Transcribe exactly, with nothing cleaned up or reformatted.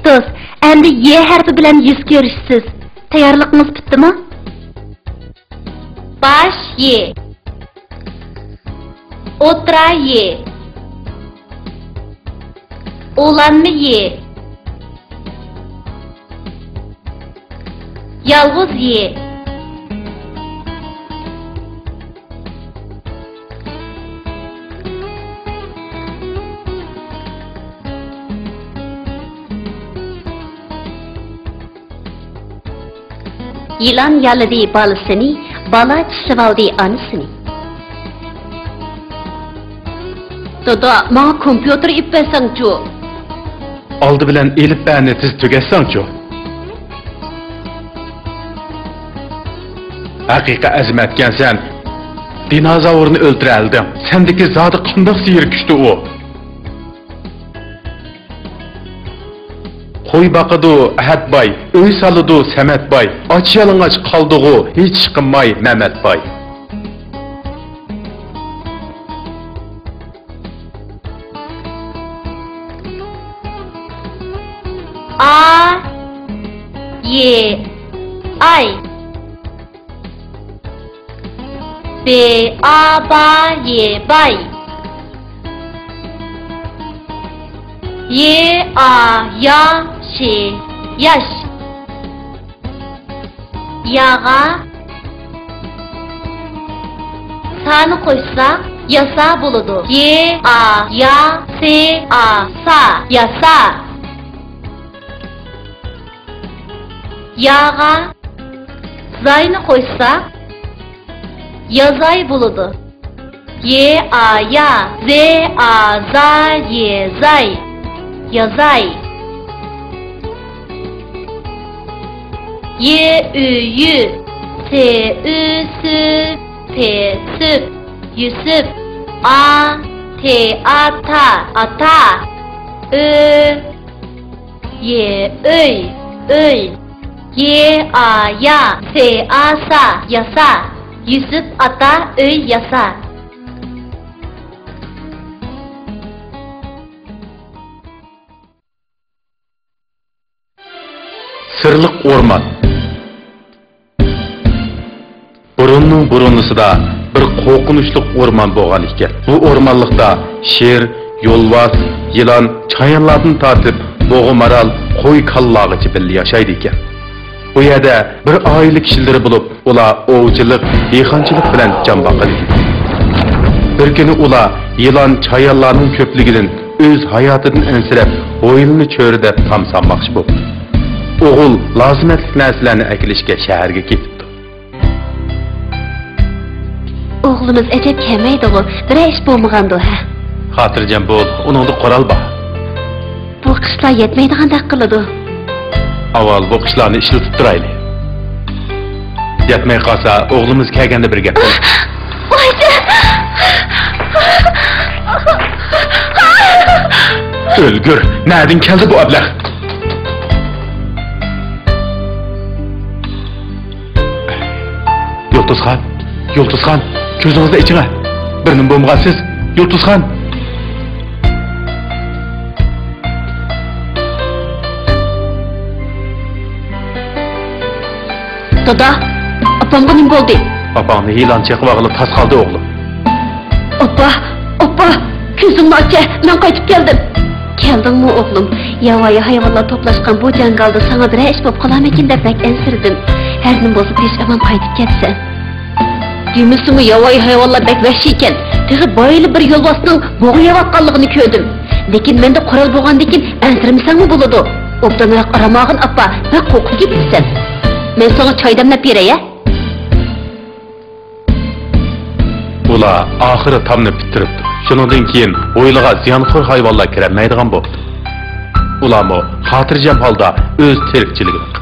دوست، ئەمدى ي ھەرپى بىلەن يۈز كۆرۈشىسىز. تەييارلىقىڭىز پۈتتىمۇ؟ باش ي. ئوتتۇرا ي. ئۇلانما ي. يالغۇز ي. يىلان يالىدى بالىسىنى، بالا چىشلىۋالدى ئانىسىنى. دادا، ماڭا كومپيۇتېر ئېلىپ بەرسەڭچۇ؟ ئالدى بىلەن ئېلىپبەنى تېز تۈگەتسەڭچۇ؟ ھەقىقىي ئەزىمەتكەنسەن. دىنوزاۋرنى ئۆلتۈرەلىدىڭ. سەندىكى زادى قانداق سېھىر كۈچتى ئۇ؟ قوي باقىدۇ ئەھەت باي، ئۆي سالىدۇ سەمەت باي، ئاچ يالىڭاچ قالدىغۇ ھېچ ئىش قىلماي مەمەت باي. ئا، ي، ئاي. ب، ئا، با، ي، باي. ي، ئا، يا، ش، ياش. ياغا سانى قوشساق، ياسا بولىدۇ. ي، ئا، يا، س، ئا، سا، ياسا. ياغا زاينى قوشساق، يازاي بولىدۇ. ي، ئا، يا، ز، ئا، زا، ي، زاي، يازاي. ي، ئۈ، يۈ، س، ئۈ، سۈ، پ، سۈپ، يۈسۈپ. ئا، ت، ئا، تا، ئاتا. ئۆ، ي، ئۆي، ئۆي. ي، ئا، يا، س، ئا، سا، ياسا. يۈسۈپ ئاتا ئۆي ياسا. سىرلىق ئورمان. بۇرۇننىڭ بۇرۇنىسىدا بىر قورقۇنچلۇق ئورمان بولغان ئىكەن. بۇ ئورمانلىقتا شىر، يولۋاس، يىلان، چايانلاردىن تارتىپ بۇغا مارال، قوي كالىلارغىچە بىللە ياشايدىكەن. بۇ يەردە بىر ئائىلە كىشىلىرى بولۇپ، ئۇلار ئوۋچىلىق، دېھقانچىلىق بىلەن جان باقىدىكەن. بىر كۈنى ئۇلار يىلان، چايانلارنىڭ كۆپلۈكىدىن ئۆز ھاياتىدىن ئەنسىرەپ، ھويلىنى چۆرىدەپ تام سالماقچى بوپتۇ. ئوغۇل لازىمەتلىك نەرسىلەرنى ئەكېلىشكە شەھەرگە كېتىپتۇ. ئوغلىمىز ئەجەب كەلمەيدىغۇ، بىرەر ئىش بولمىغاندۇ، ھە؟ خاتىرجەم بول، ئۇنىڭدا قورال بار. بۇ قىشلار يەتمەيدىغاندەك قىلىدۇ. ئاۋۋال بۇ قىشلارنى ئىشلىتىپ تۇرايلى. يەتمەي قالسا، ئوغلىمىز كەلگەندە بىر گەپ قىل. ۋايجان! ئۆلگۈر! نەدىن كەلدى بۇ ئەبلەخ؟ يۇلتۇزخان، يۇلتۇزخان، كۆزىڭىزنى ئېچىڭە. بىر نېمە بولمىغانسىز، يۇلتۇزخان. دادا، ئاپامغا نېمە بولدى؟ ئاپاڭنى يىلان چېقىۋالغىلى تاس قالدى، ئوغلۇم. ئاپا، ئاپا، كۆزۈمنى ئاچە، مەن قايتىپ كەلدىم. كەلدىڭمۇ، ئوغلۇم؟ ياۋايى ھايۋانلار توپلاشقان بۇ جاڭگالدا ساڭا بىرەر ئىش بولۇپ قالارمىكىن دەپ بەك ئەنسىرىدىم. ھەر نېمە بولسا، پېش ئامان قايتىپ كەپسەن. دېمىسىمۇ، ياۋايى ھايۋانلار بەك ۋەھشىيكەن. تېخى بايىلا بىر يولۋاسنىڭ بۇغا يەۋاتقانلىقىنى كۆردۈم. لېكىن مەندە قورال بولغاندىكىن ئەنسىرىمىسەڭمۇ بولىدۇ. ئوبدانراق ئارام ئالغىن، ئاپا، بەك قورقۇپ كېتىپسەن. مەن ساڭا چاي دەملەپ بېرەي، ھە؟ ئۇلار ئاخىرى تامنى پۈتتۈرۈپتۇ. شۇنىڭدىن كېيىن ھويلىغا زىيانخور ھايۋانلار كىرەلمەيدىغان بوپتۇ. ئۇلارمۇ خاتىرجەم ھالدا ئۆز تىرىكچىلىكىنى